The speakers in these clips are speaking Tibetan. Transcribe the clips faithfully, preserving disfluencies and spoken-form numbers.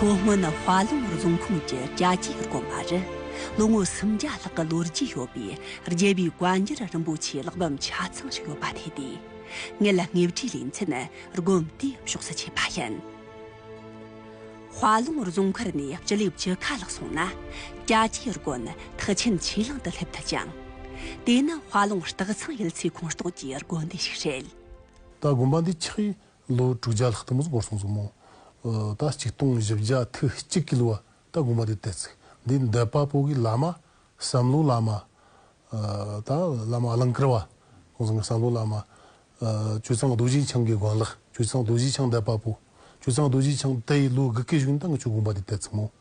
མཚོ་སྔོན་དཔའ་ལུང་རྫོང་ཁོངས་ཀྱི་ཅ་ཅའི་དགོན་པ་རུ། ལོ་ངོ་སུམ་བརྒྱ་ལྷག་གི་ལོ་རྒྱུས་ཡོད་པའི་རྒྱལ་བའི་བཀའ་འགྱུར་རིན་པོ་ཆེའི་གླེགས་བམ་ཆ་ཚང་ཞིག་ཡོད་པ་ཐོས་ཏེ། ངེད་དངོས་བྲིས་ལེ་ཚན་དགོན་དེའི་ཕྱོགས་སུ་ཕྱིན་པ་ཡིན། དཔའ་ལུང་རྫོང་མཁར་ནས་སྤྱི་ལེ་བཅུ་ཁ་ལྷག་སོང་ན། ཅ་ཅའི་དགོན་ཐེག་ཆེན་ཆོས་གླིང་དུ་སླེབས་ཐུབ་ཅིང་། དེ་ནི་དཔའ་ལུང་སྟག་ཚང་ཡུལ་ཚོའི་ཁོངས་གཏོགས་ཀྱི་དགོན་སྡེ་ཞིག་རེད། ད་དགོན་པ་འདི་ཆགས་ཡས་ལོ་དྲུག་བརྒྱ་ལྷག་ཙམ་འགོར་སོང་ཟིག་མོ། ཨ། ད་ཆིག་སྟོང་བཞི་བརྒྱ་ཐུག་གཅིག་གི་ལོ་བ་ད་དགོན་པ་འདི་བཏབ་ཟིག། འདི་འདས་པ་པོ་གི་བླ་མ་བསམ་བློ་བླ་མ། ཨ། ད་བླ་མ་ཨ་ལང་ཀར་བ། ཁོང་ཚང་གི་བསམ་བློ་བླ་མ། ཨ། ཆོས་ཚང་རྡོ་རྗེ་འཆང་གི་དགོན་ལག། ཆོས་ཚང་རྡོ་རྗེ་འཆང་འདས་པ་པོ། ཆོས་ཚང་རྡོ་རྗེ་འཆང་དེ་ཡི་ལོ་དགུ་གི་གཞུག་ནས་ད་ང་ཆོ་དགོན་པ་འདི་བཏབ་ཟིག་མོ།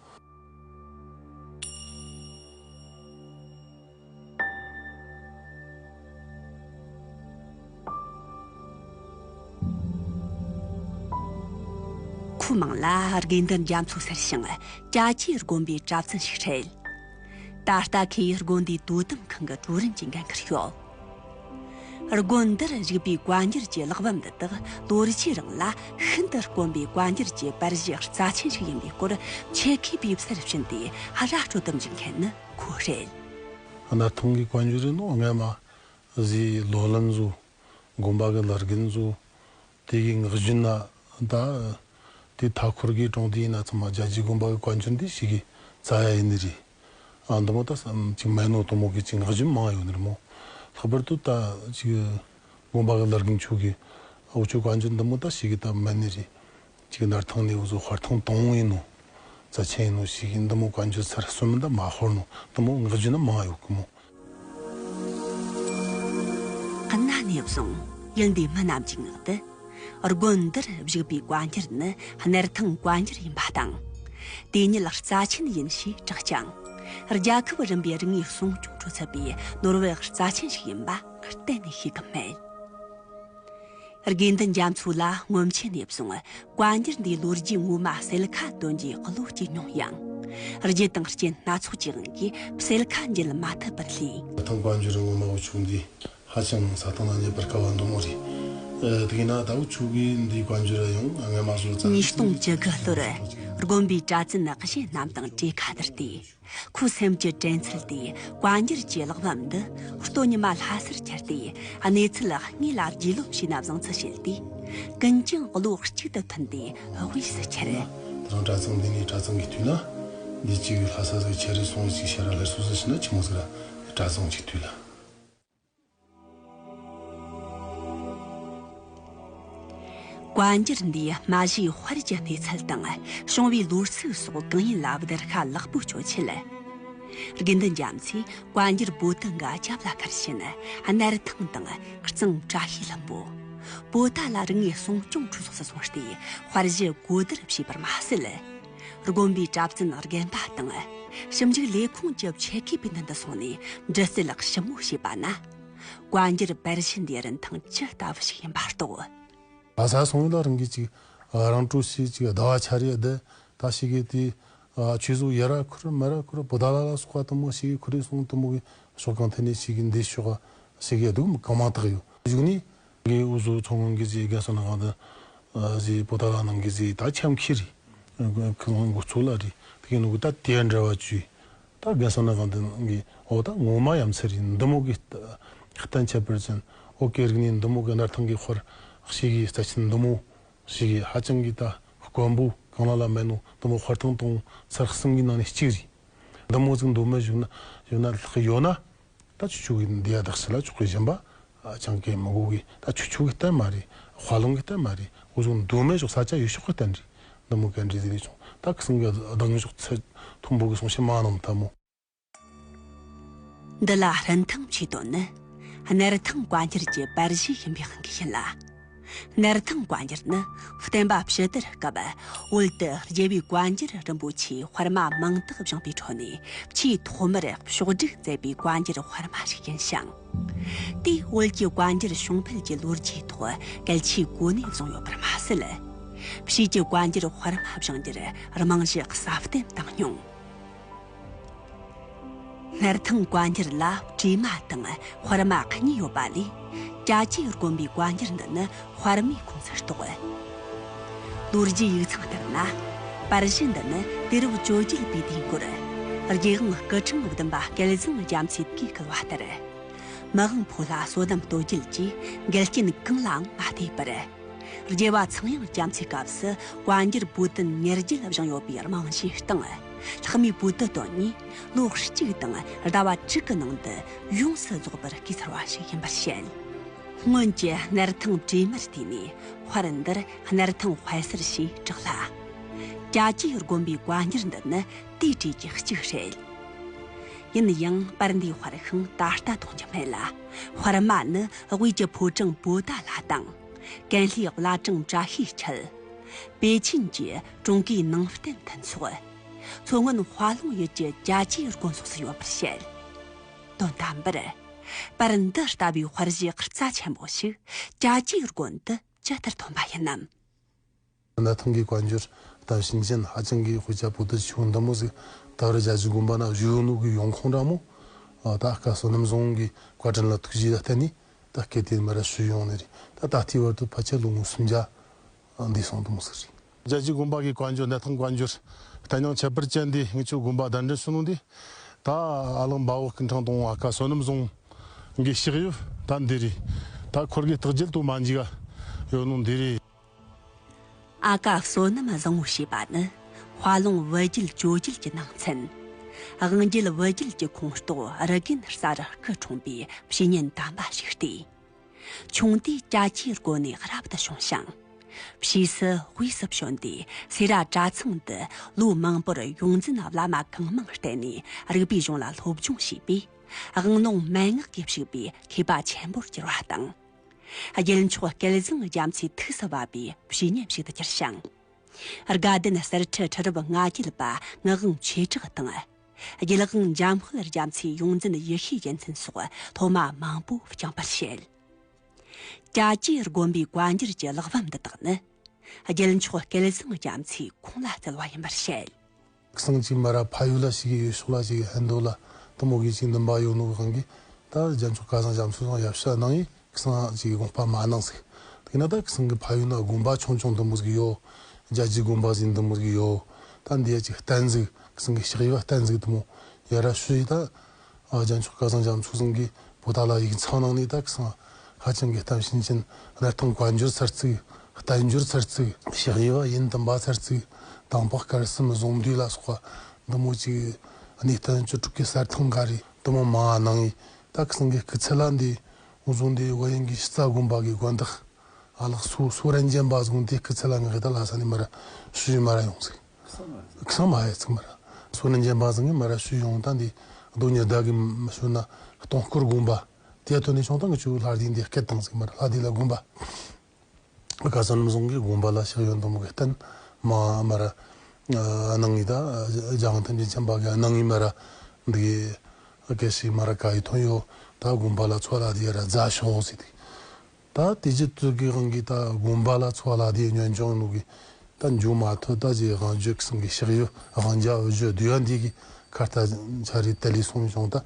ཁོའི་མིང་ལ་དགེ་འདུན་རྒྱ་མཚོ་ཟེར་ཞིང་། ཅ་ཅའི་དགོན་པའི་གྲྭ་བཙུན་ཞིག་རེད། ད་ལྟ་ཁོས་དགོན་དེའི་དོ་དམ་ཁང་གི་ཀྲུའུ་རིན་གྱི་འགན་འཁུར་ཡོད། དགོན་འདིར་བཞུགས་པའི་བཀའ་འགྱུར་གྱི་གླེགས་བམ་འདི་དག་ལོ་རྒྱུས་རིང་ལ་ཤིན་ཏུ་དཀོན་པའི་བཀའ་འགྱུར་གྱི་པར་གཞི་རྩ་ཆེན་ཞིག་ཡིན་པའི་སྐོར་ཆེད་མཁས་པའི་སར་བྱིན་ཏེ་ར་སྤྲོད་དུ་འཇུག་མཁན་ནི་ཁོ་རེད། སྣར་ཐང་གི་བཀའ་འགྱུར་རེད་ནོ། སྔ་མ་ཟི་ལོ་ལན་ཟོ། དགོན་པ་གི་བླ་རྒན་ཟོ། དེ་གི་ངག་རྒྱུན་ན་ད། དེ་མཐའ་འཁོར་གི་གྲོང་སྡེ་ཡིན་ན་ཚང་མ་རྒྱ་ཆེའི་དགོན་པ་གི་བཀའ་འགྱུར་འདི་ཞིག་གི་རྩ་ཡ་ཡིན་ནི་རེད། ཨ། འདི་མོ་ད་བསམ་ཅིག་མེད་ནོ། དེ་མོ་གི་ཅིག་ངག་རྒྱུན་མང་ཡོད་ནི་རེད་མོ། ལྷག་པར་དུ་ད་ཅིག་དགོན་པ་གི་བླ་རྒན་ཆོ་གི་འུ་ཆོ་བཀའ་འགྱུར་འདི་མོ་ད་ཞིག་གི་ད་མེད་ནི་རེད། ཅིག་སྣར་ཐང་ནས་འུ་ཟོ་དཔར་ཐེངས་དང་པོ་ཡིན་ནོ། རྩ་ཆེན་ཡིན་ནོ་ཞིག་གི་འདི་མོ་བཀའ་འགྱུར་ཚར་གསུམ་ད་མ་ཤོར་ནོ། འདི་མོ་ངག་རྒྱུན་ན་མང་ཡོད་གི་མོ། གནའ་ནས་བཟུང་ཡུལ་འདིའི་མི་རྣམས་ཀྱི་ངག་ཏུ། དགོན་འདིར་བཞུགས་པའི་བཀའ་འགྱུར་ནི་སྣར་ཐང་བཀའ་འགྱུར་ཡིན་པ་དང་། དེ་ཉིད་རྩ་ཆེན་ཡིན་ཞེས་གྲགས་ཀྱང་། རྒྱལ་ཁབ་རིམ་པའི་རིག་དངོས་སྲུང་སྐྱོང་ཁྲོད་ཚུད་པའི་ནོར་བུ་རྩ་ཆེན་ཞིག་ཡིན་པ་གཏན་ནས་ཤེས་ཀྱི་མེད། དགེ་འདུན་རྒྱ་མཚོ་ལ་སྔོན་ཆད་ནས་བཟུང་བཀའ་འགྱུར་འདིའི་ལོ་རྒྱུས་ངོ་མ་གསལ་ཁ་འདོན་རྒྱུའི་བློ་སྐྱེས་མྱོང་ཡང་། རྒྱུ་དང་རྐྱེན་སྣ་ཚོགས་ཀྱི་དབང་གིས་གསལ་ཁ་འབྱེད་མ་ཐུབ་པར་ལུས། ཐང་བཀའ་འགྱུར་ངོ་མ་འུ་ཆོ་འདི་ཧ་ཅང་ས་སྟེང་ན་རྙེད་པར་དཀའ་བ་འདི་མོ་རེད། ཨ། དེ་ཡིན་ན་ད་འུ་ཆོ་གིས་འདིའི་བཀའ་འགྱུར་ཡང་སྔ་མ་སོ་ཙམ། ཉིས་སྟོང་བཅུ་དགུ་ལོར་དགོན་པའི་གྲྭ་བཙུན་གཞན་རྣམས་དང་གྲོས་ཁ་བསྡུར་ཏེ། ཁོའི་སེམས་ཀྱི་དྲན་ཚུལ་དེ་བཀའ་འགྱུར་གྱི་གླེགས་བམ་འདི་སྟོད་ཉི་མ་ལྷ་སར་ཁྱེར་ཏེ། གནས་ཚུལ་དངོས་ལ་རྒྱུས་ལོན་བྱས་ན་བཟང་ཚུལ་བཤད་དེ། ཀུན་ཀྱང་བློ་གཅིག་ཏུ་མཐུན་ཏེ་དབུས་སུ་ཁྱེར། དེ་རིང་གྲྭ་ཚང་འདི་ནས་གྲྭ་ཚང་གི་དུས་ན་འདི་གཅིག་ལྷ་ས་ཟིག་ཁྱེར་རེ་སོང་ཞིག་ཤར་ར་ལྷ་སོ་སོ་ཕྱིན་ན་ཆི་མོ་ཟིག་ར་གྲྭ་ཚང་གཅིག་དུས་ལ། བཀའ་འགྱུར་འདིའི་སྨྲ་བྱའི་དཔལ་གྱི་གནས་ཚུལ་དང་བྱུང་བའི་ལོ་ཚིགས་སོགས་གང་ཡིན་ལ་བསྡུར་ཤ་ལེགས་པོ་བྱོས་ཆེད། དགེ་འདུན་རྒྱ་མཚོས་བཀའ་འགྱུར་པོ་ཏི་འགའ་རྒྱབ་ལ་ཁུར་བཞིན་སྣར་ཐང་དང་གཙང་བཀྲ་ཤིས་ལྷུན་པོ། པོ་ཏ་ལ་རིག་དངོས་སྲུང་སྐྱོང་ཁྲུའུ་སོགས་སུ་སོང་སྟེ་དཔར་གཞི་གོ་བསྡུར་བྱས་པར་མ་ཟད། དགོན་པའི་གྲྭ་བཙུན་རྒན་པ་དང་ཞིབ་འཇུག་ལས་ཁུངས་ཀྱི་ཆེད་མཁས་པའི་མདུན་དུ་སོང་ནས་འདྲི་རྩད་ཞིབ་མོ་བྱས་པ་ན། བཀའ་འགྱུར་པར་གཞི་འདིའི་རིན་ཐང་ཇི་ལྟ་བུ་ཞིག་ཡིན་པ་རྟོགས། ལྷ་ས་སོང་ཡོད་ལ་རང་གིས་ཅིག་རང་སྤྲོ་ཞིག་ཅིག་ཟླ་བ་ཆ་རེ་བསྡད་ད་ཞིག་གིས་དེ་ཆོས་ཟོག་ཡ་ར་ཁུར་མ་ར་ཁུར་པོ་ཏ་ལ་ལ་སོགས་པ་དུ་མོ་ཞིག་གིས་ཁུར་རེ་སོང་དུ་མོ་གི་ཕྱོགས་གང་ཐད་ནས་ཞིག་གིས་འདི་ཕྱོགས་ཞིག་གིས་སྡུག་གང་མང་དག་ཡོད། གཞུག་ནས་གི་འུ་ཟོ་མཚོ་སྔོན་གི་ཟི་རྒན་སོ་ན་གང་དུ་ཟི་པོ་ཏ་ལ་ནང་གི་ཟི་ད་ཆམ་ཁི་རེད། ཁི་ལོང་གོ་ཚོ་ལ་རེད། དེ་གི་ནུ་གི་ད་དེ་འདྲ་བ་བཅུས། ད་རྒན་སོ་ན་གང་དུ་གི་འོ་ད་ངོ་མ་ཡ་མཚར་རེད། འདི་མོ་གི་གཏན་ཁྱད་པར་ཅན། ཨོ་ཀེ་རིག་གནས་འདི་མོ་གི་སྣར་ཐང་གི་དཔར་ཞིག་གི་རྩ་ཆེན་འདི་མོ་ཞིག་གི་ཧ་ཅང་གི་ད་དཀོན་པོ་གང་ལ་ལ་མེད་ནོ། འདི་མོ་དཔར་ཐེངས་དང་ཚར་གསུམ་གི་ནང་ནས་གཅིག་རེད། འདི་མོ་ཟིག་འདོད་མོས་བཞུགས་ན་བཞུགས་ན་ལྷག་ཡོད་ན། ད་ཆུ་ཆུ་གི་འདི་ཡ་དག་ས་ལ་ཆོག་གི་བཞིན་པ་ཅང་གེ་མི་གོ་གི། ད་ཆུ་ཆུ་གི་གཏན་མ་རེད། དཔའ་ལུང་གི་གཏན་མ་རེད། འུ་ཟོ་འདོད་མོས་ཞོག་ས་ཆ་ཡོད་ཤོག་གི་གཏན་རེད། འདི་མོ་གན་རེད་ཟེར་བྱུང་། ད་ཁི་སང་གི་གདངས་ཞོག་ཚེ་མཐོན་པོ་གི་སོང་ཤེས་མ་ནམ་ད་མོ། འདི་ལ་རིན་ཐང་ཆེ་དོན་ནི་སྣར་ཐང་བཀའ་འགྱུར་གྱི་པར་གཞི་ཡིན་པའི་དབང་གིས་ཡིན་ལ། སྣར་ཐང་བཀའ་འགྱུར་ནི་བསྟན་པ་ཕྱི་དར་སྐབས་བོད་དུ་རྒྱལ་བའི་བཀའ་འགྱུར་རིན་པོ་ཆེའི་དཔར་མ་མང་དག་བཞེངས་པའི་ཁྲོད་ནས་ཆེས་ཐོག་མར་ཕྱོགས་བསྒྲིགས་མཛད་པའི་བཀའ་འགྱུར་དཔར་མ་ཞིག་ཡིན་ཞིང་། དེས་བོད་ཀྱི་བཀའ་འགྱུར་བྱུང་འཕེལ་གྱི་ལོ་རྒྱུས་ཐོག་གལ་ཆེའི་གོ་གནས་བཟུང་ཡོད་པར་མ་ཟད། ཕྱིས་ཀྱི་བཀའ་འགྱུར་དཔར་མ་བཞེངས་རྒྱུར་རྨང་གཞི་ཟབ་སྟོན་བཏང་མྱོང་། སྣར་ཐང་བཀའ་འགྱུར་ལ་བྲིས་མ་དང་དཔར་མ་གཉིས་ཡོད་པ་ལས། ཅ་ཅའི་དགོན་པའི་བཀའ་འགྱུར་འདི་ནི་དཔར་མའི་ཁོངས་སུ་གཏོགས། ལོ་རྒྱུས་ཡིག་ཚང་ལྟར་ན། པར་གཞི་འདི་ནི་དུས་རབས་བཅོ་བརྒྱད་པའི་དུས་འགོར། རྒྱལ་དབང་སྐུ་ཕྲེང་བདུན་པ་སྐལ་བཟང་རྒྱ་མཚོས་བརྐོས་བསྐུལ་བ་ལྟར། མི་དབང་ཕོ་ལྷ་བསོད་ནམས་སྟོབས་རྒྱལ་གྱིས་འགལ་རྐྱེན་གང་ལའང་མ་ལྟོས་པར། རྒྱལ་བ་ཚངས་དབྱངས་རྒྱ་མཚོའི་སྐབས་སུ་བཀའ་འགྱུར་པོ་ཏི་ཉེར་བརྒྱད་བཞེངས་ཡོད་པའི་རྨང་གཞིའི་སྟེང་། ལྷག་མའི་པོ་ཏི་དོན་གཉིས་ལོ་གཅིག་དང་ཟླ་བ་དྲུག་གི་ནང་དུ་ཡོངས་སུ་རྫོགས་པར་བརྐོས་ཚར་བ་ཞིག་ཡིན་པར་བཤད། སྔོན་གྱི་སྣར་ཐང་བྲིས་མར་བལྟས་ནས་དཔར་འདིར་སྣར་ཐང་དཔལ་གསར་ཞེས་གྲགས་ལ། ཅ་ཅའི་དགོན་པའི་བཀའ་འགྱུར་འདི་ནི་དེའི་གྲས་ཀྱི་གཅིག་རེད། ཡིན་ཡང་པར་འདིའི་དཔར་ཤིང་ད་ལྟ་མཐོང་རྒྱུ་མེད་ལ། དཔར་མ་ནི་དབུས་ཀྱི་ཕོ་བྲང་པོ་ཏཱ་ལ་དང་། ཀན་ལྷོའི་བླ་བྲང་བཀྲ་ཤིས་འཁྱིལ། པེ་ཅིན་གྱི་ཀྲུང་གོའི་ནང་བསྟན་མཐུན་ཚོགས། མཚོ་སྔོན་དཔའ་ལུང་ཡུལ་གྱི་ཅ་ཅའི་དགོན་སོགས་སུ་ཡོད་པར་བཤད། དོན་དམ་པར། པར་འདི་ལྟ་བུའི་དཔར་གཞི་རྩ་ཆེན་པོ་ཞིག་ཅ་ཅའི་དགོན་དུ་ཇི་ལྟར་ཐོན་པ་ཡིན་ནམ། སྣར་ཐང་གི་བཀའ་འགྱུར་དང་ཞིང་ཆེན་ཧ་ཅང་གི་དཔེ་ཆ་པོ་ཏི་ཆེ་བོ་འདི་མོ་ཟིག་ད་རུ་རྒྱ་ཆེའི་དགོན་པ་ན་བཞུགས་ཡོད་ནོ་གི་ཡོང་ཁུངས་འདྲ་མོ། ད་སྐལ་བསོད་ནམས་རྫོང་གི་བཀའ་དྲིན་ལ་ཐུགས་རྗེ་ལ་བརྟེན་ནས་ད་སྐད་དེ་མར་ར་ཞུས་ཡོང་ནི་རེད། ད་ད་ལྟའི་བར་དུ་ཕལ་ཆེར་ལོ་ངོ་སུམ་བརྒྱ་འདས་སོང་འདི་མོ་ཟིག་རེད། རྒྱ་ཆེའི་དགོན་པ་གི་བཀའ་འགྱུར་སྣར་ཐང་བཀའ་འགྱུར་བརྟན་ཡང་ཁྱད་པར་ཅན་འདི་ངེད་ཆོའི་དགོན་པ་གདན་འདྲེན་ཞུ་ནོ་འདི་ད་ཨ་ལགས་འབའ་བོ་སྐུ་ཕྲེང་དང་པོ་ཨ་ཁ་བསོད་ནམས་རྫོང་གི་ཕྱག་དབྱིབས་ད་འདི་རེད། ད་ཁོར་གི་རྟགས་བརྒྱད་དུ་མ་འཇིག་ག་ཡོད་ནོ་འདི་རེད། ཨ་ཀ་བསོད་ནམས་བཟང་བོ་ཞེས་པ་ནི་དཔའ་ལུང་བུ་བརྒྱུད་ཇོ་བརྒྱུད་ཀྱི་ནང་ཚན། དབང་རྒྱུད་བུ་བརྒྱུད་ཀྱི་ཁོངས་གཏོགས་རི་རྒན་རྩ་རུ་སྐུ་འཁྲུངས་པའི་བཤེས་གཉེན་དམ་པ་ཞིག་སྟེ། ཆུང་དུས་ཅ་ཅའི་དགོན་ནས་རབ་ཏུ་བྱུང་ཞིང་། ཕྱིས་སུ་དབུས་སུ་བྱོན་ཏེ་སེ་ར་གྲྭ་ཚང་དུ་ལོ་མང་པོར་ཡོངས་འཛིན་བླ་མ་གང་མང་བསྟེན་ནས་རིག་པའི་གཞུང་ལ་སློབ་སྦྱོང་བྱས་པས་དབང་ལུང་མན་ངག་གིས་ཕྱུག་པའི་མཁས་པ་ཆེན་པོར་གྱུར་བ་དང་། རྒྱལ་མཆོག་སྐལ་བཟང་རྒྱ་མཚོའི་ཐུགས་སུ་བབས་པའི་བཤེས་གཉེན་ཞིག་ཏུ་གྱུར་ཞིང་། དགའ་ལྡན་གསེར་ཁྲི་ཁྲི་རབས་ལྔ་བརྒྱད་པ་ངག་དབང་ཆོས་གྲགས་དང་། རྒྱལ་དབང་འཇམ་དཔལ་རྒྱ་མཚོའི་ཡོངས་འཛིན་ཡེ་ཤེས་རྒྱལ་མཚན་སོགས་སློབ་མ་མང་པོ་བསྐྱངས་པར་བཤད། ཅ་ཅའི་དགོན་པའི་བཀའ་འགྱུར་གྱི་གླེགས་བམ་འདི་དག་ནི། རྒྱལ་མཆོག་སྐལ་བཟང་རྒྱ་མཚོས་ཁོང་ལ་བསྩལ་བ་ཡིན་པར་བཤད། སང་ཅིག་མ་ར་ཕ་ཡུལ་ལ་ཞིག་ཡོད་ཕྱོགས་ལ་ཞིག་ཧན་དོ་ལ་དུ་མོ་གི་ཅིག་འདུན་པ་ཡོད་ནོ་གི་དབང་གིས་ད་རྒྱལ་མཆོག་སྐལ་བཟང་རྒྱ་མཚོ་སང་ཡབ་ཤ་གནང་ཡིན། སང་ཅིག་དགོངས་པ་མ་གནང་ཟིག་དེ་ན་ད་སང་གི་ཕ་ཡུལ་ན་དགོན་པ་ཆུང་ཆུང་འདི་མོ་ཟིག་ཡོད། རྒྱ་ཇིའི་དགོན་པ་ཟིག་འདི་མོ་ཟིག་ཡོད། ད་འདི་ཡ་ཅིག་བསྟན་ཟིག་སང་གི་ཕྱག་དབྱིབས་བསྟན་ཟིག་དུ་མོ་ཡ་ར་ཞུ་ཡི་ད། ཨ་རྒྱལ་མཆོག་སྐལ་བཟང་རྒྱ་མཚོ་སང་གི་པོ་ཏཱ་ལ་ཡིག་ཚང་ནང་ནས་ད་སང་ཧ་ཅང་གི་གཏམ་ཤིན་ཅན་སྣར་ཐང་བཀའ་འགྱུར་ཚར་ཚིག་བསྟན་འགྱུར་ཚར་ཚིག་ཕྱག་དབྱིབས་དབྱིན་དུམ་པ་ཚར་ཚིག་དང་པོ་སྐར་གསུམ་གཟུངས་བསྡུས་ལ་སོགས་པ་འདི་མོ་ཅིག་གནས་བརྟན་བཅུ་དྲུག་གི་གསེར་ཐང་འགའ་རེ་འདི་མོ་མང་ང་གནང་ཡི། ད་སང་གི་སྐུ་ཚེ་ལ་འདི་འུ་ཟོ་འདི་ཝེ་ཡན་གི་ཤི་ཙ་དགོན་པ་གི་དགོན་བདག་ཨ་ལགས་སུ་སུ་རན་ཅན་པ་ཟུང་དེ་སྐུ་ཚེ་ལ་ངེས་ད་ལ་ས་ནི་མར་ཞུ་མར་ཡོང་ཟིག་ཁ་སང་མ་ཡ་ཚིག་མར་སུ་རན་ཅན་པ་ཟུང་ངེས་མར་ཞུ་ཡོང་ད་འདི་རྡོ་ཉི་ཟླ་གི་མ་ཞུ་ན་སྟོང་སྐོར་དགོན་པ་དེ་ཐོན་ནས་བྱུང་ད་ངི་ཆུ་ལྷ་སྡེ་འདི་སྐད་བཏང་ཟིག་མར་ལྷ་སྡེ་ལ་དགོན་པ། ཁ་སང་ནམ་བཟུང་གི་དགོན་པ་ལ་ཕྱག་དབྱིབས་འདི་མོ་གི་བསྟན་མ་མར་གནང་ངི་ད་རྒྱལ་དབང་ཐམས་ཅད་མཁྱེན་པ་གི་གནང་ངི་མར་འདི་གི་སྐད་ཞིག་མར་ག་ཡི་ཐོན་ཡོད། ད་དགོན་པ་ལ་ཚོ་ལ་དེ་ར་རྫ་ཤོག་ཟེར་ཏེ། ད་དེ་རྗེས་དུ་གི་དབང་གིས་ད་དགོན་པ་ལ་ཚོ་ལ་དེ་ཉོན་ཆུང་ནུ་གི་ད་འཇུ་མ་ཐུབ། ད་རྗེས་དབང་བརྒྱུད་ཀྱི་སང་གི་ཕྱག་དབྱིབས་དབང་རྒྱ་བུ་བརྒྱུད་བསྡུས་ཡ་འདི་གི་ཁ་ལྟ་ཆ་རེ་དེ་ལས་སོང་བྱུང་ད་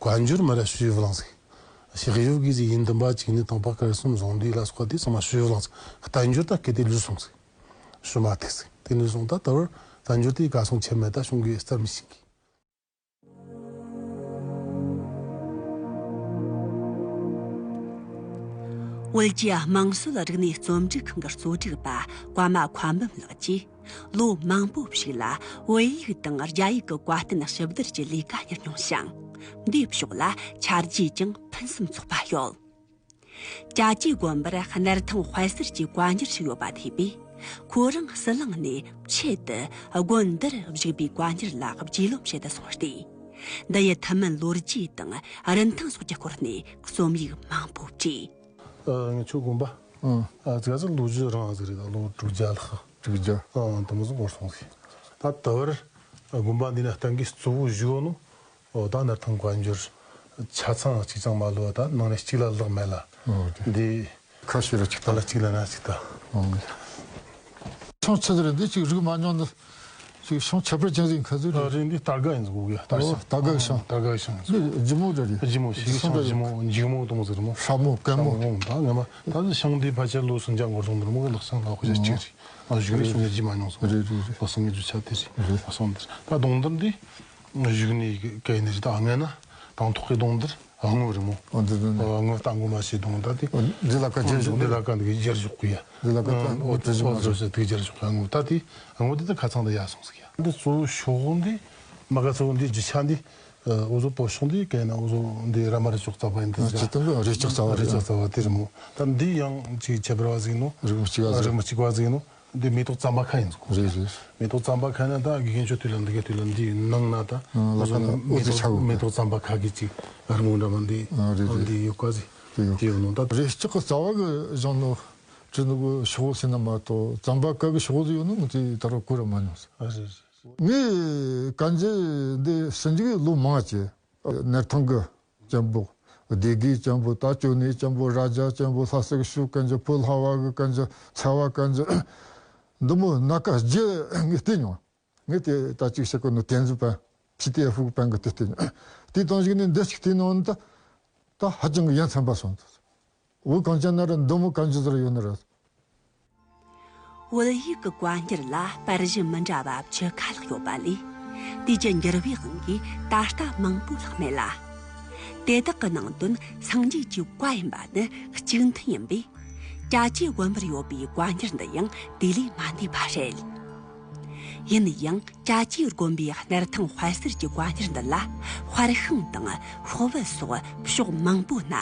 བཀའ་འགྱུར་མར་ཞུ་ཡི་བླངས་ཟིག་ཕྱག་དབྱིབས་ཀྱི་ཟིག་དབྱིན་དུམ་པ་གཅིག་ནི་དང་པོ་སྐར་གསུམ་གཟུངས་བསྡུས་ལ་སོགས་དེ་ཚང་མ་ཞུ་ཡི་བླངས་ཟིག་བསྟན་འགྱུར་ད་གལ་ཏེ་ལུས་སོང་ཟིག་ཞུ་མ་ཐུབ་ཟིག་དེ་ནས་བཟུང་ད་ད་བར་བསྟན་འགྱུར་དེ་ག་སོང་ཆེ་མེད་ད་གཞུང་གི་རྩར་མི་ཤིང་གི་བོད་ཀྱི་དམངས་སྲོལ་རིག་གནས་རྩོམ་སྒྲིག་ཁང་གི་གཙོ་སྒྲིག་པ་ཀརྨ་མཁའ་འབུམ་ལགས་ཀྱིས་ལོ་མང་པོ་ཞིག་ལ་བོད་ཡིག་དང་རྒྱ་ཡིག་གི་བཀའ་བསྟན་ཞིབ་བསྡུར་གྱི་ལས་ཀ་གཉེར་མྱོང་ཞིང་། འདིའི་ཕྱོགས་ལ་ཆ་རྒྱུས་ཀྱང་ཕུན་སུམ་ཚོགས་པ་ཡོད། ཅ་ཅའི་དགོན་པར་སྣར་ཐང་དཔལ་གསར་གྱི་བཀའ་འགྱུར་ཞིག་ཡོད་པ་ཐོས་པས། ཁོ་རང་ཟི་ལིང་ནས་ཆེད་དུ་དགོན་འདིར་བཞུགས་པའི་བཀའ་འགྱུར་ལ་རྒྱུས་ལོན་བྱེད་དུ་སོང་སྟེ། འདི་ཡི་ཐུན་མིན་ལོ་རྒྱུས་དང་རིན་ཐང་སོགས་ཀྱི་སྐོར་ནས་རྩོམ་ཡིག་མང་པོ་བྲིས། ཨ་ངི་ཆོ་དགོན་པ། ཨ་ཙི་ག་ཙི་ལོ་རྒྱུས་རིང་ཟིག་རེད་ད་ལོ་དྲུག་བརྒྱ་ལྷག་དྲུག་བརྒྱ། ཨ་དུ་མོ་ཟིག་འགོར་སོང་ཟིག་ད་ད་བར་དགོན་པ་འདི་ན་བསྟན་གྱི་གཙོ་བོ་བཞུགས་ནོ། འོ་ད་སྣར་ཐང་བཀའ་འགྱུར་ཆ་ཚང་གཅིག་ཀྱང་མ་ལུས་པ་ད་ནང་ནས་གཅིག་ལ་ལྷག་མེད་ལ། འོ་དེ་འདི་ཁ་ཤས་ར་གཅིག་ད་ལ་གཅིག་ལ་ན་གཅིག་ད། འོ་ཆུང་ཆུང་རེད་འདི་གཅིག་རིག་མ་མྱོང་ནི་ ཅིག་ཤིང་ཁྱད་པར་ཅན་ཟིག་ཁ་ཟིག་རེད། རེད། འདི་སྟར་ག་ཡིན་ཟིག་གོ་གི། སྟར་ཨོ་ཤིང་། སྟར་ག་ཤིང་། སྟར་ག་ཤིང་། འདི་ལྗིད་མོ་འདྲ་རེད། ལྗིད་མོ་ཞིག་ཤིང་ལྗིད་མོ། འཇིགས་མོ་གཏོང་ཟིག་རེད་མོ། ཧྲ་མོ་སྐམ་མོ། ད་ངས་མ་ད་ནི་ཤིང་འདི་ཕལ་ཆེར་ལོ་སུམ་བརྒྱ་འགོར་སོང་འདིར་མོ་གི། ལག་ཤིང་ལ་དཔེ་ཆ་གཅིག་རེད། ང་གཞུག་ནས་ཤིང་རྒྱུ་མ་མྱོང་སོང་། རེད་རེད་རེད། ལག་ཤིང་གི་རྒྱུ་ཆ་དེ་རེད། རེད། ལག་ཤིང་འདིར་ད་གདོང་འདིར་འདི་གཞུག་ནས་ག་ཡིན་རེད། ད་ངས་ན་དང་ཐོག་གི་གདོང་འདིར། ཨ། དངུལ་རེད་མོ། ཨ། འདི་འདི་འདི། ཨ། དངུལ་ལྟ་དགོས་མ་བྱས་གདོང་ད་དེ། འདི་ལ་ཀ་འདི་ལ་ཀ་འདི་གི་སྦྱར་བཞག་གི་ཡ། འདི་ལ་ཀ་ད་ཨ། དངུལ་དེ་བཞག་མ་རེད། དེ་གི་སྦྱར་བཞག་གི། དངུལ་ད་དེ་དངུལ་དེ་ད་ཁ་ཚང་ད་ཡར་སོང་ཟིག་ཡ། འདི་གཙོ་བོ་ཤོག་བུ་འདི་མ་ག་ཚོ་འདི་རྒྱུ་ཆ་འདི། ཨ། འུ་ཚོ་བོད་ཤོག་འདི་གན་ན་འུ་ཚོ་འདི་ར་མ་རི་ཅོག་རྩ་བ་ཡིན། འདི་ཟིག་ཡ། སྤྱིར་བཏང་གི་རི་ཅོག་རྩ་བ་རི་རེད། ཅོག་རྩ་བ་དེ་རེད་མོ། ད་འདི་ཡང་ཅིག་ཁྱད་པར་བ་ཟིག་ཡིན་ནོ། རིགས་མི་གཅིག་པ་ཟིག་རིགས་མི་གཅིག་པ་ཟིག་ཡིན་ནོ། འདི་མེ་ཏོག་ཙམ་པ་ཁ་ཡིན་ཟིག་གོ། རེད་རེད། མེ་ཏོག་ཙམ་པ་ཁ་ན་ད་དགེ་རྒན་ཆོ་དུས་ལ་འདི་ག་དུས་ལ་འདི་ནང་ན་ད། ཨ། ལ་ཁ་ན་འུ་འུ་ཚོ་ཚོ་ཆ་གོ་མེ་ཏོག་ཙམ་པ་ཁ་གི་ཅིག་རི་མོ་འདྲ་མ་འདི། ཨ། རེད་རེད། འདི་ཡོད་ཀ་ཟིག་དེ་ཡོད། དེ་ཡོད་ནོ་ད། རི་ལྕོག་གི་རྩ་བ་གི་བཞེངས་ནོ་བྲིས་ནོ་གི་ཤོག་བུ་ཟེར་ན་མ་གཏོགས་ཙམ་པ་ཁ་གི་ཤོག་བུ་ཟིག་ཡོད་ནོ་ངས་དེ་ད་རུང་གོ་ར་མ་མྱོང་ཟིག་ཨ། རེད་རེད། ངས་གན་རྒྱ་འདི་ཟིན་རྒྱུ་ལོ་མང་ཆེ། གནས་ཐང་གི་སྐྱེན་པོ། སྡེ་དགེའི་སྐྱེན་པོ། ད་ཅོ་ནེའི་སྐྱེན་པོ། རྭ་རྒྱ་སྐྱེན་པོ། ལྷ་སའི་ཤོག་གན་རྒྱ། ཕོ་ལྷ་བ་གི་གན་རྒྱ། ཚ་བ་གན་རྒྱ། འདི་མོ་སྣ་ཁ་བརྒྱད་ངས་བལྟས་མྱོང་། ངས་དེ་ད་ཅིག་བཤད་གོ་ནོ་ཏན་ཟུ་པན། ཕྱི་དེ་ཧྥུ་གི་པན་གི་དེ་བལྟས་མྱོང་། དེ་དང་གཞུག་ནས་འདི་ཞིག་བལྟས་ནོ་ནི་ད། ད་ཧ་ཅང་གི་ཡ་མཚན་པ་སོང་། བོད་གངས་ཅན་ན་ར་འདི་མོ་གན་རྒྱ་ཟིག་ར་ཡོད་ནི་རེད། བོད་ཡིག་གི་བཀའ་འགྱུར་ལ་པར་གཞི་མི་འདྲ་བ་བཅུ་ཁ་ལྷག་ཡོད་པ་ལས། དེ་རྒྱུ་འགྱུར་བའི་དབང་གིས་ད་ལྟ་མང་པོ་ལྷག་མེད་ལ། དེ་དག་གི་ནང་དོན་སངས་རྒྱས་ཀྱི་བཀའ་ཡིན་པ་ནི་གཅིག་མཐུན་ཡིན་པས། ཅ་ཅའི་དགོན་པར་ཡོད་པའི་བཀའ་འགྱུར་འདི་ཡང་དེ་ལས་མ་འདས་པ་རེད། ཡིན་ན་ཡང་ཅ་ཅའི་དགོན་པའི་གནས་ཐང་དཔལ་གསར་གྱི་བཀའ་འགྱུར་འདི་ལ་དཔལ་ཤིང་དང་ཤོག་བུ་སོགས་ཕྱོགས་མང་པོ་ན།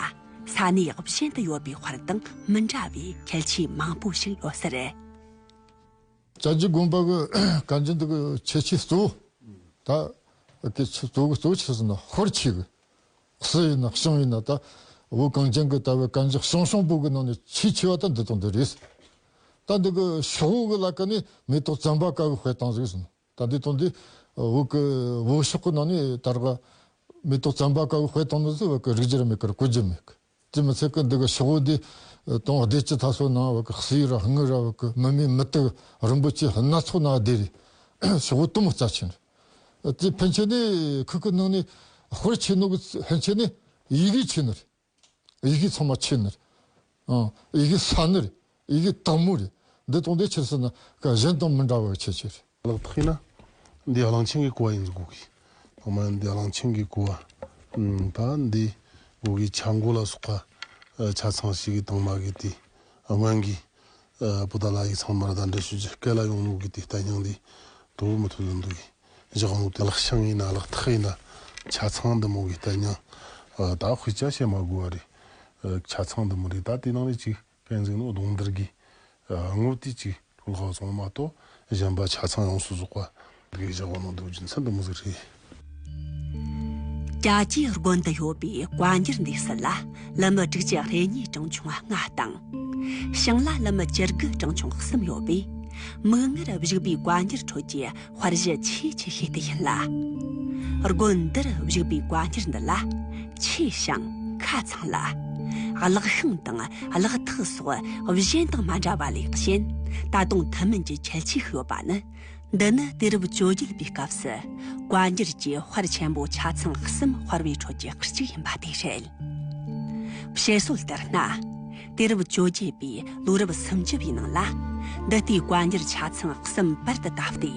ས་གནས་གཞན་དུ་ཡོད་པའི་དཔལ་དང་མི་འདྲ་བའི་ཁྱད་ཆོས་མང་པོ་ཞིག་ཡོད་ས་རེད། ཅ་ཅའི་དགོན་པ་གི་གན་རྒྱ་འདི་གི་ཁྱད་ཆོས་གཙོ་བོ། ད་གི་ཆོས་གཙོ་བོ་གཙོ་བོ་ཆི་ཟེར་ན་ཧོར་ཆོས་གི། གསུར་ཡིན་ན་ཤིང་ཡིན་ན་ད། བོད་གངས་ཅན་གི་ད་བའི་གན་རྒྱ་ཤིང་ཤོང་བུ་གི་ནང་ནས་ཆེས་ཆེ་བ་ད་འདི་དང་འདི་རེད། ད་འདི་གི་ཤོག་བུ་གི་ལ་ཀ་ནས་མེ་ཏོག་ཙམ་པ་ཀ་གི་དཔེ་བཏང་ཟིག་ཟེར་ན། ད་འདི་དང་འདི། བོད་ཀྱི་བོད་ཤོག་གི་ནང་ནས་ད་རག་མེ་ཏོག་ཙམ་པ་ཀ་གི་དཔེ་བཏང་ནི་ཟིག་བོད་ཀྱི་རིག་རྒྱུ་ར་མེད་ཀི་ར་གོ་རྒྱུ་མེད་ཀི། དེ་མི་ཚད་ཀི་འདི་གི་ཤོག་བུ་འདི་དང་སྡེ་བཅུ་ད་སོ་ནང་བོད་ཀྱི་གསེར་ར་དངུལ་ར་བོད་ཀྱི་མི་མེད་མུ་ཏིག་རིན་པོ་ཆེ་སྣ་ཚོགས་ནང་སྡེ་རེད། ཤོག་བུ་དུ་མོ་རྩ་ཆེན་རེད། དེ་ཕན་ཆད་ནི་ཁུ་ཁུ་ནང་ནས་དཔེར་ཆེ་ནོ་གི་ཕན་ཆད་ནི་ཡི་གེ་ཆེ་ནི་རེད། ཡི་གེ་ཚང་མ་ཆེ་ནི་རེད། ཨང་། ཡི་གེ་ས་ནི་རེད། ཡི་གེ་དྭངས་མོ་རེད། འདི་དང་འདི་ཆི་ཟེར་ན་ག་གཞན་དང་མི་འདྲ་བའི་ཁྱད་ཆོས་རེད། ལག་ཐག་ཡིན་ན་འདི་གླང་ཆེན་གྱི་ཀོ་བ་ཡིན་ཟིག་གོ་གི། ཚང་མ་འདི་གླང་ཆེན་གྱི་ཀོ་བ། ཨུམ། ད་འདི་གོ་གི་ཆ་མགོ་ལ་སོགས་པ་ཆ་ཚང་ཞིག་གི་དྭངས་མ་གི་དེ་སྔོན་གྱི་ཨ་པོ་ཏཱ་ལ་ཡི་ཚང་མར་ད་འདྲ་ཞུ་རྒྱུ་སྐད་ལ་ཡོང་ནོ་གི་དེ་ལྟ་མྱང་འདི་དོ་མི་ཐུབ་ལ་འདུག་གི། བཞག་ནོ་དེ་ལག་ཤིང་ཡིན་ན་ལག་ཐག་ཡིན་ན་ཆ་ཚང་འདི་མོ་གི་ལྟ་མྱང་། ཨ་ད་དཔེ་ཆ་བཤད་མ་དགོས་པ་རེད། ཨ་ཆ་ཚང་འདི་མོ་རེད། ད་དེ་ནང་ནས་ཅིག་གན་ཟིག་ནོ་གདོང་འདིར་གི། ཨ་དངོས་དེ་ཅིག་ལྷོད་ལྷོད་སོང་མ་གཏོགས་གཞན་པ་ཆ་ཚང་ཡོངས་སུ་རྫོགས་པ་གི་བཞག་ནོ་འདི་རྒྱུ་མཚན་འདི་མོ་ཟིག་རེད། ཅ་ཅའི་དགོན་དུ་ཡོད་པའི་བཀའ་འགྱུར་འདི་ཟུར་ལ་ལམ་སྒྲིག་གི་རེ་གཉིས་གྲངས་ཆུང་ལྔ་དང་། བྱང་ལ་ལམ་བཅུ་དགུ་གྲངས་ཆུང་གསུམ་ཡོད་པས། མིག་སྔར་བཞུགས་པའི་བཀའ་འགྱུར་ཁྲོད་ཀྱི་དཔར་གཞི་ཆེས་ཆེ་ཤོས་དེ་ཡིན་ལ། དགོན་འདིར་བཞུགས་པའི་བཀའ་འགྱུར་འདི་ལ་ཆེ་ཞིང་ཁ་ཚང་ལ། གླེགས་ཤིང་དང་གླེགས་ཐིག་སོགས་གཞན་དང་མ་འདྲ་བ་ལས་གཞན། ད་དུང་ཐུན་མིན་གྱི་ཁྱད་ཆོས་ཤིག་ཡོད་པ་ནི། འདི་ནི་དུས་རབས་བཅོ་བརྒྱད་པའི་སྐབས་སུ་བཀའ་འགྱུར་གྱི་དཔར་ཆེན་པོ་ཆ་ཚང་གསུམ་དཔར་བའི་ཁྲོད་ཀྱི་གཅིག་ཡིན་པ་དེ་རེད། བཤད་སྲོལ་ལྟར་ན། དུས་རབས་བཅོ་བརྒྱད་པའི་ལོ་རབས་སུམ་ཅུ་པའི་ནང་ལ། འདི་ལྟའི་བཀའ་འགྱུར་ཆ་ཚང་གསུམ་པར་དུ་བཏབ་སྟེ།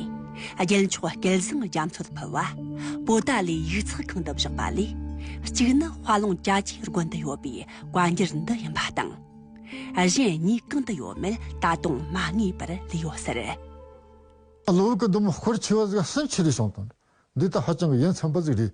རྒྱལ་མཆོག་སྐལ་བཟང་རྒྱ་མཚོར་ཕུལ་བ། པོ་ཏཱ་ལའི་ཡིག་ཚགས་ཁང་དུ་བཞག་པ་ལས། གཅིག་ནི་དཔའ་ལུང་ཅ་ཅའི་དགོན་དུ་ཡོད་པའི་བཀའ་འགྱུར་འདི་ཡིན་པ་དང་། གཞན་གཉིས་གང་དུ་ཡོད་མེད་ད་དུང་མ་ངེས་པར་ལུས་ཡོད་ཟེར། གློ་བུར་གྱི་འདི་མོ་དཔེར་ཆེ་བ་ཟིག་སུན་ཆི་རེ་བྱུང་དང་། འདི་ད་ཧ་ཅང་གི་ཡ་མཚན་པ་ཟིག་རེད།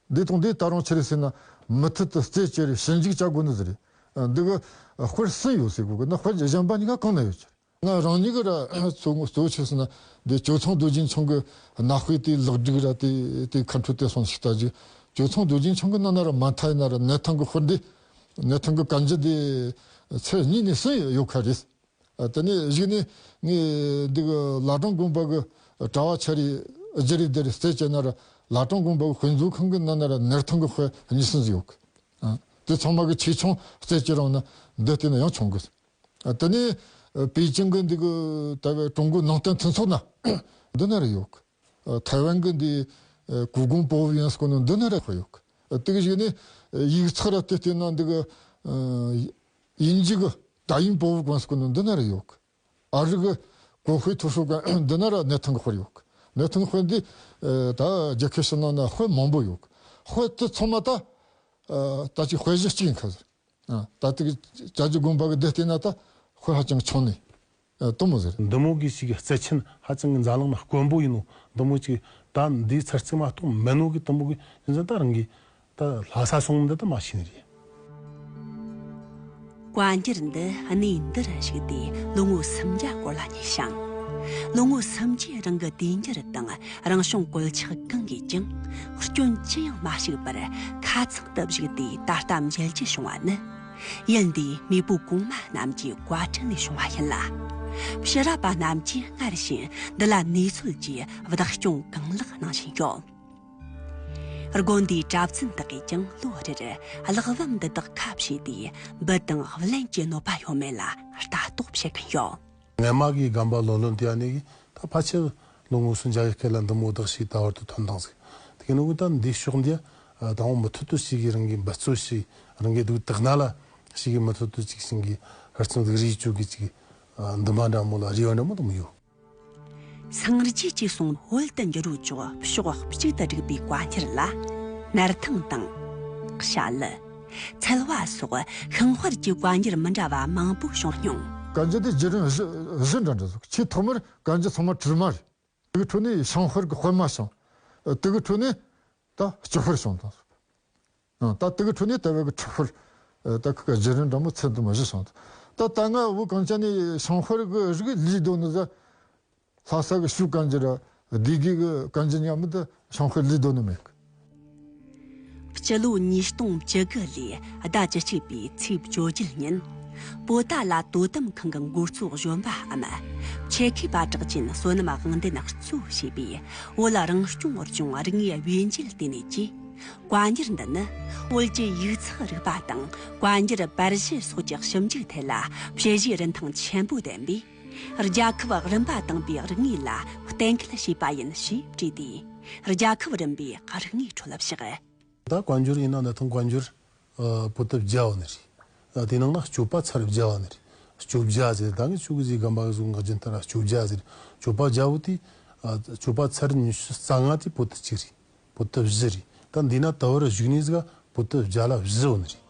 འདི་དང་འདི་ད་རུང་ཆི་རེད་ཟེར་ན། མུ་མཐུད་དུ་རྩད་བཅད་རེ་ཞིབ་འཇུག་བྱ་དགོས་ནི་ཟིག་རེད། འདི་གི་དཔེར་སུན་ཡོད་ཟེར་གོ་གི་ན། དཔེར་གཞན་པ་གཉིས་ཀ་གང་ན་ཡོད་ཀྱི་རེད། ང་རང་ཉིད་གི་ར་གཙོ་བོ་གཙོ་བོ་ཆི་ཟེར་ན། འདི་ཇོ་ཚང་རྡོ་རྗེ་འཆང་གི་ནག་དཔེ་དེ་ལེགས་སྒྲིག་ར་དེ་དེ་ཁ་འཕྲོད་དེ་སོང་ཞིག་ལྟ་རྒྱུ། ཇོ་ཚང་རྡོ་རྗེ་འཆང་གི་ནང་ན་ར་མ་མཐའ་ཡིན་ན་ར་གནས་ཐང་གི་དཔེར་འདི། གནས་ཐང་གི་གན་རྒྱ་དེ་ཚེས་གཉིས་ནས་སུན་ཡོད་ཁ་རེད། ཨ། དེ་ནས་གཞུག་ནས་ངས་འདི་གི་བླ་བྲང་དགོན་པ་གི་གྲྭ་བ་ཆ་རེ་བརྗེ་རེས་བསྡུ་རེས་རྩད་བཅད་ན་ར། བླ་བྲང་དགོན་པ་གི་དཔེ་མཛོད་ཁང་གི་ནང་ན་ར་གནས་ཐང་གི་དཔེ་གཉིས་གསུམ་ཟིག་ཡོད་གི། ཨ། དེ་ཚང་མ་གི་ཆེ་ཆུང་རྩད་བཅད་རུང་ན་འདི་བལྟས་ན་ཡང་ཆུང་གི། ཨ། དེ་ནས་ཨ་པེ་ཅིང་གི་འདི་གི་ད་བའི་ཀྲུང་གོ་ནང་བསྟན་མཐུན་ཚོགས་ན་འདི་ན་ར་ཡོད་གི། ཨ། ཐའེ་ཝན་གི་འདི་ཨ་故宫博物院ཟེར་གོ་ནོ་འདི་ན་ར་དཔེ་ཡོད་གི། ཨ། དེ་གི་གཞུག་ནས་ཨ་ཡིག་ཚགས་ར་དེ་བལྟས་ན་འདི་གི་ཨ་དབྱིན་ཇི་གི་大英博物馆ཟེར་གོ་ནོ་འདི་ན་ར་ཡོད་གི། ཨ་རི་གི་国会图书馆འདི་ན་ར་གནས་ཐང་གི་དཔེ་ཡོད་གི། གནས་ཐང་གི་དཔེ་འདི་ཨ་ད་རྒྱལ་ཁབ་ཕྱི་ནང་ན་དཔེ་མང་པོ་ཡོད་གི། དཔེ་དེ་ཚང་མ་ད་ཨ་ད་ཅིག་དཔེ་གཞི་གཅིག་ཡིན་ཁ་ཟེར། ཨ། ད་ལྟའི་ཅ་ཅི་དགོན་པ་གི་འདི་བལྟས་ན་ད་དཔེ་ཧ་ཅང་ཆུང་ནི། ཨ། དེ་མོ་ཟེར། འདི་མོ་གི་ཞིག་གི་རྩིས་ཆེན་ཧ་ཅང་གི་འཛམ་གླིང་ན་དཀོན་པོ་ཡིན་ནོ། འདི་མོ་ཅིག་ད་འདིའི་ཚར་རྩིས་མ་གཏོགས་མེད་ནོ་གི་དེ་མོ་གི་ཡིན་ཙང་ད་རང་གི་ད་ལྷ་ས་སོང་འདི་ད་མ་ཤེས་ནི་རེད། བཀའ་འགྱུར་འདི་གནས་འདིར་བཞུགས་ཏེ་ལོ་ངོ་སུམ་བརྒྱ་སྐོར་ལ་ཉེ་ཞིང་། ལོ་ངོ་སུམ་བརྒྱའི་རིང་གི་དུས་འགྱུར་དང་རང་བྱུང་གོད་ཆག་གང་གིས་ཀྱང་སྐྱོན་ཅི་ཡང་མ་ཞུགས་པར་ཁ་ཚང་དུ་བཞུགས་ཏེ་ད་ལྟ་མཇལ་རྒྱུ་བྱུང་བ་ནི། ཡུལ་འདིའི་མེས་པོ་གོང་མ་རྣམས་ཀྱི་བཀའ་དྲིན་ལས་བྱུང་བ་ཡིན་ལ། ཕྱི་རབས་པ་རྣམས་ཀྱིས་སྔར་བཞིན་འདི་ལ་གནས་ཚུལ་གྱི་བདག་སྐྱོང་གང་ལེགས་གནང་བཞིན་ཡོད། དགོན་སྡེའི་གྲྭ་བཙུན་དག་གིས་ཀྱང་ལོ་རེར་གླེགས་བམ་འདི་དག་ཁ་ཕྱེས་ཏེ་འབུལ་དང་བླན་གྱི་གནོད་པ་ཡོད་མེད་ལ་ལྟ་རྟོག་བྱེད་ཀྱིན་ཡོད། སྔ་མ་གི་སྒམ་པ་ལོ་ལོན་དེ་ཡ་ནས་ད་ཕལ་ཆེར་ལོ་ངོ་སུམ་བརྒྱ་གི་སྐད་ལ་འདི་མོ་བདག་ཞིག་ད་བར་དུ་ཐོན་དང་ཟིག། དེ་གི་ནོ་གི་ད་འདི་ཕྱོགས་འདི་ད་འོ་མུ་མཐུད་དུ་ཞིག་གི་རང་གི་འབད་རྩོལ་ཞིག་རང་གི་སྡུག་དག་ན་ལ་ཞིག་གི་མུ་མཐུད་དུ་ཅིག་ཞིང་གི་ཧར་བརྩོན་སྡུག་རིག་བཅུག་གི་ཅིག་འདུན་པ་འདྲ་མོ་ལ་རེ་བ་འདྲ་མོ་དུ་མོ་ཡོད། སངས་རྒྱས་ཀྱི་གསུང་བོད་དུ་འགྱུར་རོ་ཅོག་ཕྱོགས་གཅིག་ཏུ་བསྒྲིགས་པའི་བཀའ་འགྱུར་ལ། སྣར་ཐང་དང་། ཞྭ་ལུ། ཚལ་བ་སོགས་ཤིང་དཔར་གྱི་བཀའ་འགྱུར་མི་འདྲ་བ་མང་པོ་བྱུང་མྱོང་། བཀའ་འགྱུར་འདི་བརྒྱུད་རིམ་བཞི་བཞི་འདྲ་འདྲ་ཟིག། ཆེས་ཐོག་མར་བཀའ་འགྱུར་ཚང་མ་བྲིས་མ་རེད། དེ་གི་ཁྲོད་ནས་ཤིང་དཔར་གི་དཔེ་མ་བྱུང་། དེ་གི་ཁྲོད་ནས་ད་སྐྱུག་དཔར་བྱུང་དང་། ཨ། ད་དེ་གི་ཁྲོད་ནས་ད་བོད་གི་ཁྲི་དཔར། ཨ། ད་ཁི་གི་བརྒྱུད་རིམ་འདྲ་མོ་ཚད་དུ་མ་བཞི་བྱུང་དང་། ད་ད་ང་བོད་གངས་ཅན་ནས་ཤིང་དཔར་གི་རིགས་ལས་དོ་ནི་ཟ། ལྷ་ས་གི་ཞོལ་བཀའ་འགྱུར་ར་སྡེ་དགེ་གི་བཀའ་འགྱུར་མཉམ་མི་ད་ཤིང་དཔར་ལས་དོ་ནི་མེད་གི། སྤྱི་ལོ་ཉིས་སྟོང་བཅུ་དགུ་ལོའི་ཟླ་བཅུ་གཅིག་པའི་ཚེས་བཅོ་བརྒྱད་ཉིན། པོ་ཏཱ་ལ་དོ་དམ་ཁང་གི་འགོ་གཙོ་གཞོན་པའམ་ཆེ་ཁེ་པ་གྲགས་ཅན་བསོད་ནམས་དབང་ལྡན་གཙོ་བྱས་པའི་བོད་རང་སྐྱོང་ལྗོངས་རིག་དངོས་བེད་འཇལ་ལྟེ་གནས་ཀྱིས། བཀའ་འགྱུར་འདི་ནི་བོད་ཀྱི་ཡིག་ཚགས་རིག་པ་དང་བཀའ་འགྱུར་པར་གཞི་སོགས་ཀྱི་ཞིབ་འཇུག་ཐད་ལ་དཔྱད་གཞིའི་རིན་ཐང་ཆེན་པོ་ལྡན་པས། རྒྱལ་ཁབ་རིམ་པ་དང་པོའི་རིག་དངོས་ལ་གཏན་འཁེལ་བྱས་པ་ཡིན་ཞེས་བྲིས་ཏེ། རྒྱལ་ཁབ་རིམ་པའི་རིག་དངོས་ཁྲོད་བཞག། ད་བཀའ་འགྱུར་ཡིན་ན་ད་ཐེངས་བཀའ་འགྱུར་ཨ་པོ་ཏི་བརྒྱ་བ་ནི་རེད། ཨ་དེ་ནང་ན་སྤྱོད་པ་ཚར་བརྒྱ་བ་ནི་རེད། སྤྱོད་བརྒྱ་ཟེར་ད་ངས་ཆུ་གི་ཟིག་གམ་པ་གི་གཟུགས་ངག་རྒྱུན་ལྟར་སྤྱོད་བརྒྱ་ཟེར། སྤྱོད་པ་བརྒྱ་བོ་དེ་ཨ་སྤྱོད་པ་ཚར་ཉི་ཤུ་རྩ་ལྔ་དེ་པོ་ཏི་གཅིག་རེད། པོ་ཏི་བཞི་རེད། ད་འདི་ན་ད་བར་བཞུགས་ནས་ཟིག་པོ་ཏི་བརྒྱ་ལ་བཞི་བ་ནི་རེད།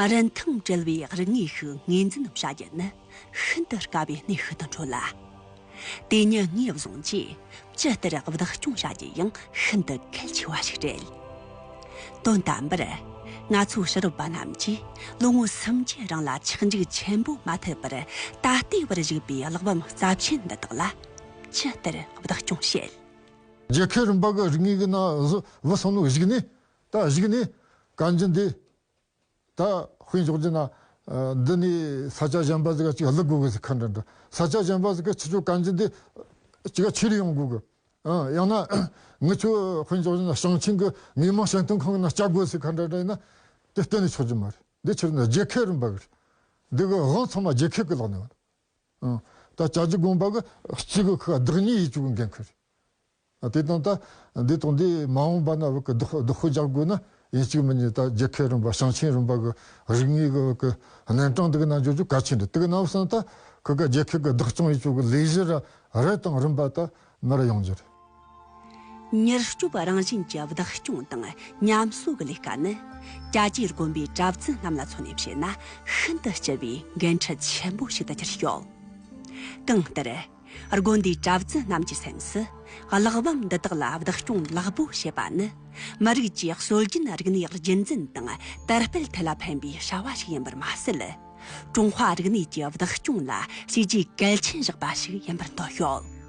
རིན་ཐང་བྲལ་བའི་རིག་དངོས་ཤིག་ངོས་འཛིན་བྱ་རྒྱུ་ནི་ཤིན་ཏུ་དཀའ་བའི་གནས་ཤིག་ཏུ་འཕྲོད་ལ། དེ་ཉིད་ངོས་བཟུང་རྗེས་ཇི་ལྟར་བདག་སྐྱོང་བྱ་རྒྱུ་ཡང་ཤིན་ཏུ་གལ་ཆེ་བ་ཞིག་རེད། དོན་དམ་པར། ང་ཚོ་ཕྱི་རབས་པ་རྣམས་ཀྱིས་ལོ་ངོ་སུམ་བརྒྱའི་རིང་ལ་ཆག་འཇིག་ཆེན་པོ་མ་ཐེབས་པར་ད་ལྟའི་བར་བཞུགས་པའི་གླེགས་བམ་རྩ་ཆེན་འདི་དག་ལ་ཇི་ལྟར་བདག་སྐྱོང་བྱེད། རྒྱལ་ཁབ་རིམ་པ་གི་རིག་དངོས་ཀྱི་ནང་བཟོ་བུད་སོང་ནོ་གཞུག་ནས། ད་གཞུག་ནས་བཀའ་འགྱུར་འདི་ད་དཔེ་འཇོག་རྒྱུ་ན། ཨ། འདི་ནས་ས་ཆ་གཞན་པ་ཟིག་ག་ཅིག་བླུག་དགོས་གི་ཟེར་ཁ་འདྲ་འདྲ། ས་ཆ་གཞན་པ་ཟིག་ག་ཁྱེད་ཚོ་བཀའ་འགྱུར་འདི་ཅིག་ག་ཁྱེར་ཡོང་དགོས་གི། ཨ། ཡང་ན་ངི་ཆོ་དཔེ་འཇོག་རྒྱུ་ན་ཞིང་ཆེན་གི་མི་དམངས་ཞིང་དོན་ཁང་གི་ནང་བསྐྱལ་དགོས་ཟེར་ཁ་འདྲ་འདྲ་ཡིན་ན་དེ་གཏན་ནས་ཆོག་རྒྱུ་མ་རེད། འདི་ཕྱིར་ན་རྒྱལ་ཁབ་རིམ་པ་གི་རེད། འདི་གི་དབང་ཚང་མ་རྒྱལ་ཁབ་གི་ལག་ནས་ཡོད། ཨ། ད་ཅ་ཅི་དགོན་པ་གི་གཙོས་གི་ཁག་བདག་གཉེར་ཡེད་བཅུག་གི་འགན་ཁུར། ཨ། དེ་དང་ད་འདི་དང་འདི་མ་འོངས་པ་ན་བུ་གི་བདག་བདག་པོ་རྒྱག་དགོས་ན་ཡིན་གཅིག་མིན་གཉིས་ད་རྒྱལ་ཁབ་རིམ་པ་ཞིང་ཆེན་རིམ་པ་གི་རིག་དངོས་གི་བུ་གི་སྣེ་གྲངས་འདི་གི་ནང་འཇོག་རྒྱུ་གལ་ཆེན་རེད། དེ་གི་ནང་བསམ་ད་ཁུ་ག་རྒྱལ་ཁབ་གི་བདག་སྐྱོང་ཡེད་བཅུག་གི་ལས་གཞི་ར་རེ་དང་རིམ་པ་ད་མར་ཡོང་རྒྱུ་རེད། མྱུར་སྐྱོབ་རང་བཞིན་གྱི་བདག་སྐྱོང་དང་ཉམས་གསོ་གི་ལས་ཀ་ནི་ཅ་ཅི་དགོན་པའི་གྲྭ་བཙུན་རྣམས་ལ་མཚོན་ནས་བཤད་ན་ཤིན་ཏུ་ལྕི་བའི་འགན་འཁྲི་ཆེན་པོ་ཞིག་ཏུ་གྱུར་ཡོད། གང་ལྟར། དགོན་སྡེའི་གྲྭ་བཙུན་རྣམས་ཀྱི་སེམས་སུ་གླེགས་བམ་འདི་དག་ལ་བདག་སྐྱོང་ལེགས་པོ་བྱེད་པ་ནི་མི་རིགས་ཀྱི་སྲོལ་རྒྱུན་རིག་གནས་རྒྱུན་འཛིན་དང་དར་སྤེལ་ཐད་ལ་ཕན་པའི་བྱ་བ་ཞིག་ཡིན་པར་མ་ཟད། ཀྲུང་ཧྭ་རིག་གནས་ཀྱི་བདག་སྐྱོང་ལ་བྱས་རྗེས་གལ་ཆེན་བཞག་པ་ཞིག་ཡིན་པར་འདོད་ཡོད།